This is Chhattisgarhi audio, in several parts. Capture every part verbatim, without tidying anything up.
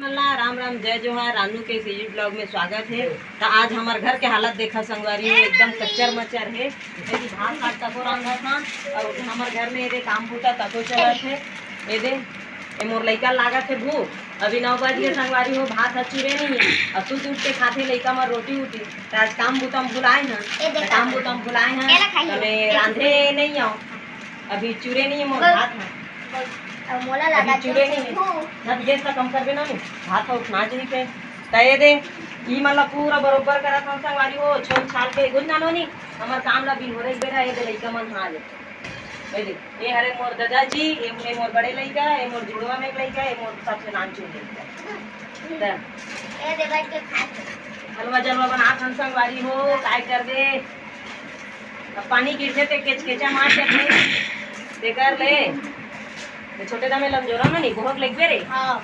ला राम राम, जय जोहार। रानू के सीजी ब्लॉग में स्वागत है। तो आज हमार घर के हालत देखा संगवारी हो, एकदम कच्चर मचर है। यदि भात साग तको रांधा था, और हमार घर में ये दे काम बूता तको चलत है। ये दे, ये मोर लइका लागत है भूख। अभी नौ बज गए संगवारी हो, भात ह चूरे नहीं है। और सुत उठ के खाथे लइका मन रोटी उटी। तो आज काम बूता में भुलाए हैं, ये देखा। काम बूता में भुलाए हैं, ये ला खाइए। तो मैं रांधे नहीं आऊँ। अभी चूरे नहीं है मोर भात ह। अब मोला अभी लगा चूरे नहीं है। जब गैस का कम कर देना नहीं, भात ह उठना चाहिए थे। तो ये दे, ई मन ला पूरा बरोबर करा था संगवारी हो, छोल छाल के गुंज नानो नहीं। हमार काम ला बिन हो रही बेरा, ये दे लइका मन हा ले। ये दे, ये हरे मोर दादाजी, ये, ये मोर बड़े लइका, ये मोर जुड़वा में एक लइका, ये मोर सबसे नानचुन लइका। त ए दे बैठ के खा। हलवा जलवा बना थन संगवारी हो, काय कर दे। अब पानी गिरथे ते केचकेचा मार जाथे। तेकर ले। ते छोटे दामे लमजोरा में नहीं, गोहक लेगबे रे। हाँ।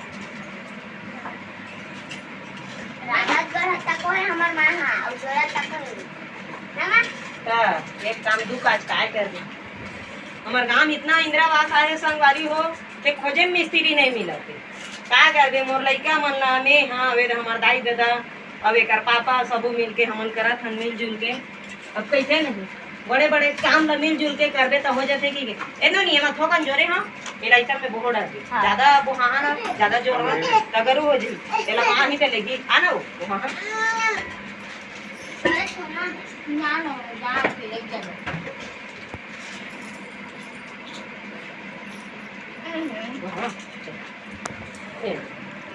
राहत बर हत्ता को है हमर माँ, हाँ, और जोरा तक को है। ना माँ? का, एक काम दू काज काय कर दे। हमर गांव इतना इंदिरा आवास आए संगवारी हो, ते खोजे में मिस्त्री नहीं मिलत हे। का करबे, मोर लइका मन ला, मैं, हाँ, वे हमर दाई ददा, अब एकर पापा, सबो मिलके हमन करत हन मिलजुल के। अब कैसे नहीं, बड़े बड़े काम ला मिलजुल के करबे त हो जाथे कि के। एनो नहीं, एमा थोकन जोरे, हाँ, ये लइका में बोहो डाल दे। हाँ। ज्यादा बोहाहा ना, ज्यादा जोर ना, तगरू हो जी। एला माँ ही ते लेगी, आना वो, बोहाहा। अरे सुना, ना, ना, जा, फिर एक जगह।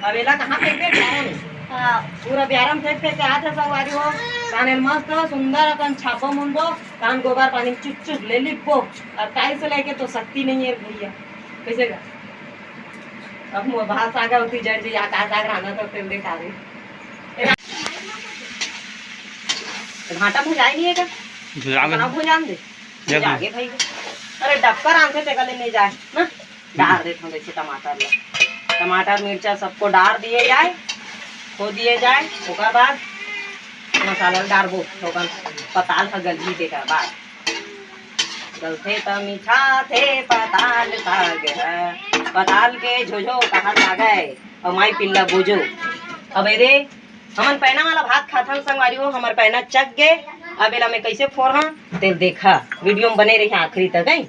अब एला कहाँ फेंक दे? बियारा में। हाँ। पूरा बियारा में फेंक फेंक के आथे संगवारी हो। कान एल मस्त सुंदर अकन छापो मुनबो, कान गोबर पानी चुप चुप ले लिपबो। अब काल से लेके तो शक्ति नहीं है भैया। कैसे का? अब मोर भात साग होती जड़ जी, आकाश साग रहना तो तेल दे कारे। भाटा भुजाए नहीं है का? भुजा गए। भुजान दे। जब जागे भाई। अरे डबका रांधे तेकर ले नहीं जाए ना। डार देत हूँ जैसे टमाटर ला, टमाटर मिर्चा सबको डार दिए जाए, खो दिए जाए। ओकर बाद मसाला डारबो, ओकर पताल ह गलही तेकर बाद। गलथे त मीठा थे पताल साग ह, पताल के झोझो कहा साग है, और माई पिल्ला बोझो। अब एदे हमन पैना वाला भात खाथन संगवारी हो, हमर पैना चक गे। अब एला मैं कैसे फोरहा तेल देखा, वीडियो में बने रही आखिरी तक, हैं?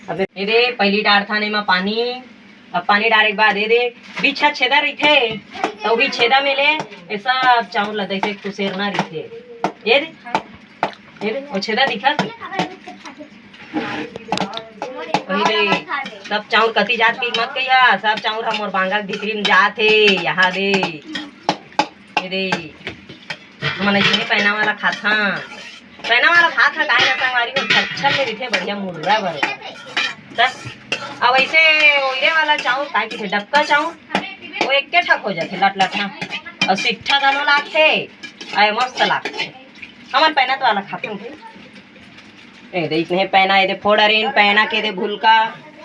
अब ये दे, पहली डारथन एमा पानी। अब पानी डारे के बाद ये दे, बीच ह छेदा रहिथे, तो भी छेदा में ले, ये सब चाउर ला जैसे कुसेरना रहिथे। ये दे, ये दे, वो छेदा दिखा थे? वही दे, सब चाउर कती जात की मत कहिया, सब चाउर हमर बांगा के भीतरी में जात हे, यहाँ दे। ये दे, हमन अइसने पैना वाला खाथन। पैना वाला भात ह काय ना संगवारी हो, झरझर ले रहिथे, बढ़िया मुर्रा बर। त अब ऐसे ओइरे वाला चाउर, काय किथे डबका चाउर, वो एके ठक हो जाथे, लट लट, हाँ। और सिट्ठा घलो लागथे, अउ मस्त लागथे। हमन पैना तो वाला खाथन भाई। ए दे, इसने पैना, ए दे फोड़रिन, पैना के दे भुलका,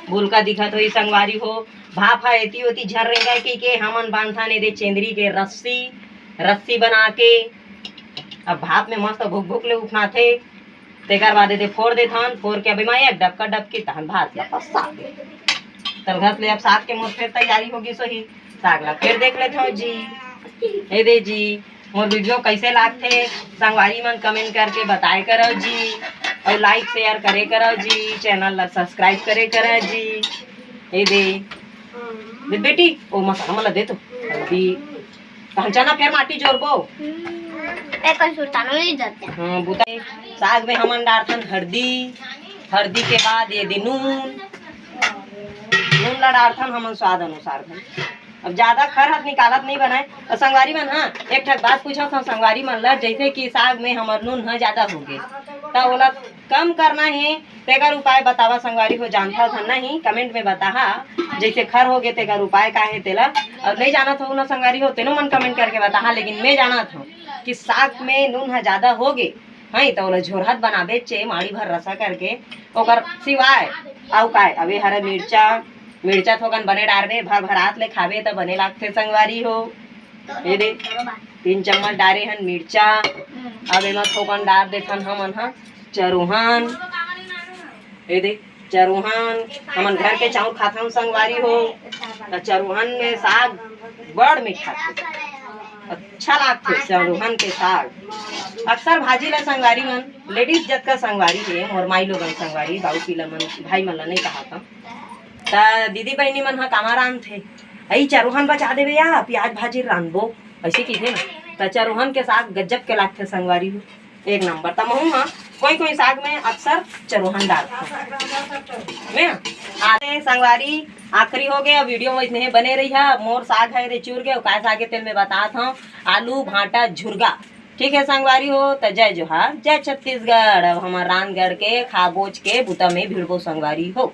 भुलका दिखत होई संगवारी हो। भाप ह एती ओती झर रेंगय कहिके हमन बांधथन ए दे चेंदरी के रस्सी, रस्सी बना के। अब भाप में मस्त भुक भुक ले उफनाथे। तेकर बाद ए दे फोड़ देथन, फोड़ के अब एमा एक डबका डबकी तहन भात ला पसा दे। तलघस ले अब साग के मोर फेर तैयारी होगी सोही। साग ला फेर देख लेथव जी। ए दे जी, मोर वीडियो कैसे लागथे, संगवारी मन कमेंट करके बताए करव जी, और लाइक शेयर करे करव जी, चैनल ला सब्सक्राइब करे करव जी। ए दे, दे बेटी, ओ मसाला मला दे तो। हल्दी, तहन चना फेर माटी जोरबो। ए, कौन सुल्तानो नहीं जाते। हाँ, बुता। साग में हमन डारथन हल्दी, हल्दी के बाद ये दे नून, नून ला डारथन हमन स्वाद अनुसार में। अब ज्यादा खर हथ निकालत नहीं बनाए। और संगवारी मन, हाँ, एक ठक बात पूछत हूँ संगवारी मन ला, जैसे कि साग में हमर नून ह ज्यादा हो गे, त ओला कम करना हे, तेकर उपाय बतावा संगवारी हो, जानथव धन नहीं, कमेंट में बताहा, जैसे खर हो गे तेकर उपाय का हे तेला। और नहीं जानत हो ना संगवारी हो, तेनो मन कमेंट करके बताहा, लेकिन मैं जानत हूँ कि साग में नून ह ज्यादा हो गे, हई, त ओला झोरहत बनाबे चे माड़ी भर रसा करके, ओकर सिवाय अउ काय? अबे हरा मिर्चा, मिर्चा थोकन बने डारबे, भर भरात ले खाबे त बने लागथे संगवारी हो। ये दे, तीन चम्मच डारे हन मिर्चा। अब एमा थोकन डार देथन हमन ह चरुहन। ये दे, चरुहन, हमन घर के चाउर खाथन संगवारी हो। त चरोहन में साग बड़ मीठा थे, अच्छा लागथे चरोहन के साग। अक्सर भाजी ला संगवारी मन, लेडीज जतका संगवारी हे, मोर माई लोगन संगवारी, बाऊ पीला मन, भाई मन ला नहीं कहा था। त दीदी बहिनी मन ह कामा रांधथे, "अई चरोहन बचा देबे या, प्याज भाजी रांधबो," ऐसे कहिथे ना। त चरोहन के साग गजब के लागथे संगवारी हो, एक नंबर। त महू ह कोई कोई साग में अक्सर चरोहन डालथे। में आते संगवारी आखिरी हो गए। अब वीडियो में इतने बने रही है। मोर साग है रे चुर गए, काय साग है तेल में बतात हूँ, आलू भांटा झुरगा। ठीक है संगवारी हो, त जय जोहार, जय छत्तीसगढ़। अब हमार रानगढ़ के खा बोच के बुता में भिड़बो संगवारी हो।